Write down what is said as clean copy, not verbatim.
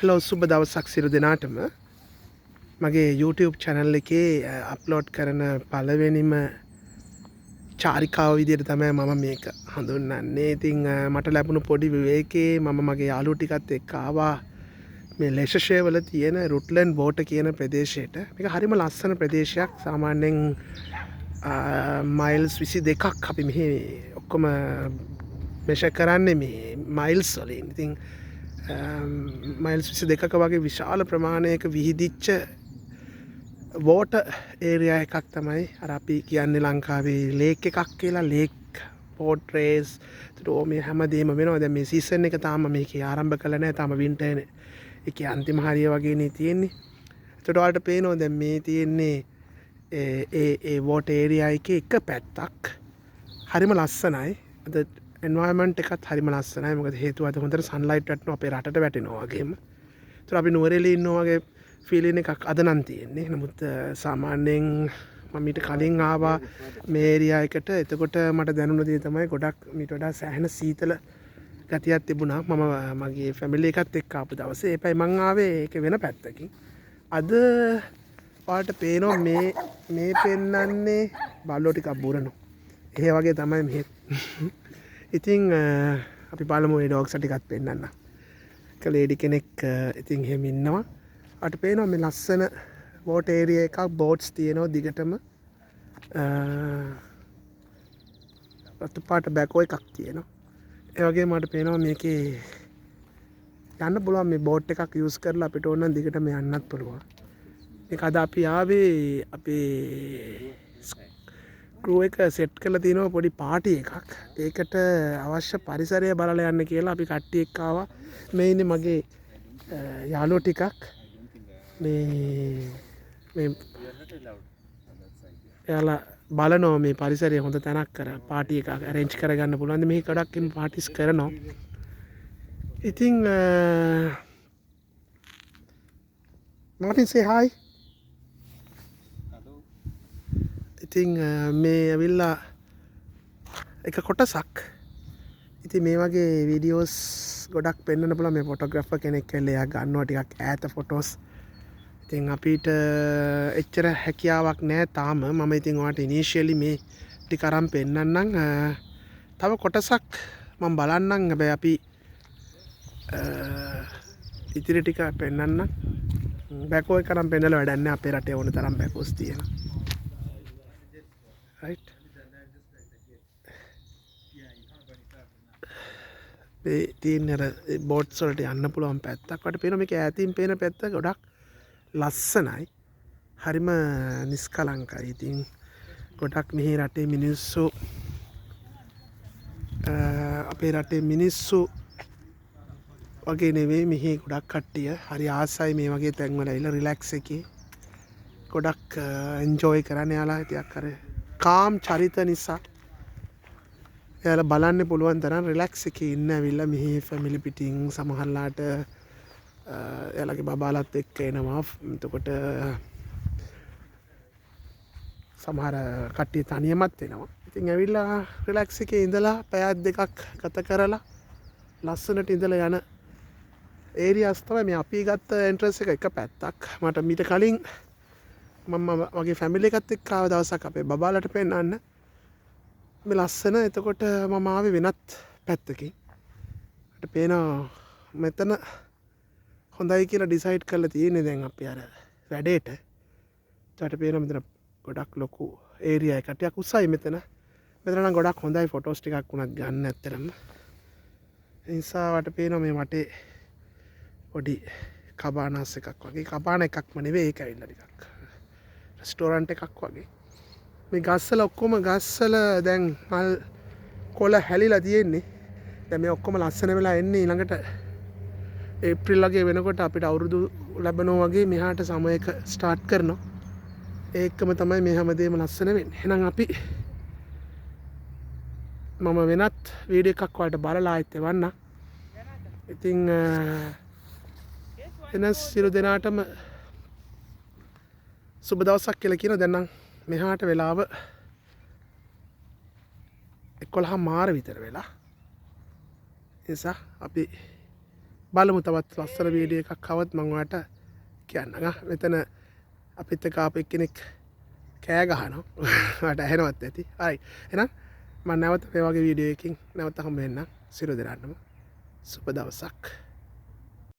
Hello, සුබ දවසක් සියලු දෙනාටම. මගේ YouTube channel එකේ අප්ලෝඩ් කරන පළවෙනිම චාරිකාව විදියට තමයි මම මේක හඳුන්වන්නේ. ඉතින් මට ලැබුණු පොඩි විවේකේ මම මගේ යාළුවෝ ටිකත් එක්ක ආවා මේ ලෙෂර්ෂයර් වල තියෙන රුට්ලන්ඩ් වෝටර් කියන ප්‍රදේශයට. මේක හරිම ලස්සන ප්‍රදේශයක්. සාමාන්‍යයෙන් මයිල්ස් 22ක් අපි මෙහි ඔක්කොම මෙෂර් කරන්නේ මේ මයිල්ස් වලින්. ඉතින් මයිල්ස් 22ක වගේ විශාල ප්‍රමාණයක විහිදිච්ච වෝටර් ඒරියා එකක් තමයි අර අපි කියන්නේ ලංකාවේ ලේක් එකක් කියලා. ලේක් බෝට් රේස් ඒතකොට මේ හැමදේම වෙනවා. දැන් මේ සීසන් එක තාම මේකේ ආරම්භ කළා නෑ. තාම වින්ටර් එකේ අන්තිම හරිය වගේ නේ තියෙන්නේ. ඒතකොට ඔයාලට පේනවා දැන් මේ තියෙන්නේ ඒ ඒ වෝටර් ඒරියා එකේ එක පැත්තක්. හරිම ලස්සනයි. අද එන්වයරන්මන්ට් එකත් හරිම ලස්සනයි. මොකද හේතුව අද හොඳට සන්ලයිට් වැටෙනවා අපේ රටට වැටෙනවා වගේම. ඒතකොට අපි නුවරඑළියේ ඉන්නවා වගේ ෆීලින් එකක් අද නම් තියෙන්නේ. නමුත් සාමාන්‍යයෙන් මම ඊට කලින් ආවා මේ ඒරියා එකට. එතකොට මට දැනුණ දේ තමයි ගොඩක් මීට වඩා සෑහෙන සීතල ගතියක් තිබුණා. මම මගේ ෆැමිලි එකත් එක්ක ආපු දවසේ. ඒපයි මං ආවේ ඒක වෙන පැත්තකින්. අද ඔයාලට පේනවා මේ පෙන්නන්නේ බල්ලෝ ටිකක් බුරනවා. එහෙ වගේ තමයි මෙහෙ. ඉතින් අපි බලමු මේ ඩොග්ස් ටිකත් පෙන්නන්න. එක ලේඩි කෙනෙක් ඉතින් එහෙම ඉන්නවා. ඔයාලට පේනවා මේ ලස්සන වෝටර් ඒරියා එකක්, බෝට්ස් තියෙනවා දිගටම. රතු පාට බැකෝ එකක් තියෙනවා. ඒ වගේම මට පේනවා මේකේ යන්න පුළුවන් මේ බෝට් එකක් යූස් කරලා අපිට ඕන නම් දිගටම යන්නත් පුළුවන්. මේක අද අපි ආවේ අපේ ක්‍රූ එක සෙට් කරලා තිනවා පොඩි පාටි එකක්. ඒකට අවශ්‍ය පරිසරය බලලා යන්න කියලා අපි කට්ටිය එක්ක ආවා. මේ ඉන්නේ මගේ යාළුවෝ ටිකක්. මේ එයාලා බලනවා මේ පරිසරය හොඳ තැනක් කර පාටි එකක් ඇරේන්ජ් කරගන්න පුළුවන්. මේ ගොඩක් ඉන්න පාටිස් කරනවා. ඉතින් මාටින් say hi. Hello. ඉතින් මේ ඇවිල්ලා එක කොටසක්. ඉතින් මේ වගේ වීඩියෝස් ගොඩක් පෙන්වන්න පුළුවන්. මේ ෆොටෝග්‍රැෆර් කෙනෙක් ඇවිල්ලා එයා ගන්නවා ටිකක් ඈත ෆොටෝස්. ඉතින් අපිට එච්චර හැකියාවක් නෑ තාම. මම ඉතින් ඔයාලට ඉනිෂියලි මේ ටික අරන් පෙන්නන්නම්. තව කොටසක් මම බලන්නම්. හැබැයි අපි ඉතිරි ටික පෙන්නන්නම්. බැකෝ එක නම් පෙන්නලා වැඩක් නෑ. අපේ රටේ ඕන තරම් බැකෝස් තියෙනවා. රයිට්. මේ තියෙන අර බෝට්ස් වලට යන්න පුළුවන් පැත්තක්. වට පේනවා මේක ඈතින් පේන පැත්ත ගොඩක් ලස්සනයි. හරිම නිස්කලංකයි. ඉතින් ගොඩක් මෙහි රටේ මිනිස්සු, අපේ රටේ මිනිස්සු වගේ නෙවෙයි මෙහි ගොඩක් කට්ටිය හරි ආසයි මේ වගේ තැන්වල ඇවිල්ලා රිලැක්ස් එකේ ගොඩක් එන්ජොයි කරන්න එයාලා. ටිකක් අර කාම් චරිත නිසා එයාලා බලන්න පුළුවන් තරම් රිලැක්ස් එකේ ඉන්න ඇවිල්ලා මෙහි ෆැමිලි පිටින් සමහරලාට එයාලගේ බබාලත් එක්ක එනවා. එතකොට සමහර කට්ටිය තනියමත් එනවා. ඉතින් ඇවිල්ලා රිලැක්ස් එකේ ඉඳලා පැයක් දෙකක් ගත කරලා ලස්සනට ඉඳලා යන ඒරියාස් තමයි මේ අපි ගත්ත එන්ට්‍රන්ස් එක එක පැත්තක්. මට මීට කලින් මම මගේ ෆැමිලි එකත් එක්ක ආව දවසක් අපේ බබාලට පෙන්නන්න මේ ලස්සන. එතකොට මම ආවේ වෙනත් පැත්තකින්. මට පේනවා මෙතන හොඳයි කියලා ඩිසයිඩ් කරලා තියෙන්නේ දැන් අපි අර වැඩේට. එතකොට පේනවා මෙතන ගොඩක් ලොකු ඒරියා එකක්. ටිකක් උසයි මෙතන. මෙතන නම් ගොඩක් හොඳයි ෆොටෝස් ටිකක් වුණත් ගන්න ඇත්තටම. ඒ නිසා වට පේනවා මේ වටේ පොඩි කබානස් එකක් වගේ. කබාන එකක්ම නෙවෙයි, ඒක ඇවිල්ලා ටිකක් රෙස්ටෝරන්ට් එකක් වගේ. මේ ගස්වල ඔක්කොම ගස්වල දැන් මල් කොළ හැලිලා තියෙන්නේ. දැන් මේ ඔක්කොම ලස්සන වෙලා එන්නේ ඊළඟට ඒප්‍රිල් වගේ වෙනකොට අපිට අවුරුදු ලැබෙනවා වගේ මෙහාට සමයක ස්ටාර්ට් කරනවා. ඒකම තමයි මේ හැමදේම ලස්සන වෙන්නේ. එහෙනම් මම වෙනත් වීඩියෝ එකක් ඔයාලට බලලා ආයෙත් එවන්නම්. ඉතින් එන සියලු දෙනාටම සුබ දවසක් කියලා කියනවා. දැන් නම් මෙහාට වෙලාව එකොළහ මාර විතර වෙලා. ඒ නිසා අපි බලමු තවත් ලස්සන වීඩියෝ එකක් ආවත් මං ඔයාලට කියන්නම්. මෙතන අපිත් එක්ක ආපු එක්කෙනෙක් කෑ ගහනවා. ඔයාලට ඇහෙනවත් ඇති. හරි. එහෙනම් මං නැවත මේ වගේ වීඩියෝ එකකින් නැවත හම්බ වෙන්නම්. සියලු දෙනාටම සුබ දවසක්.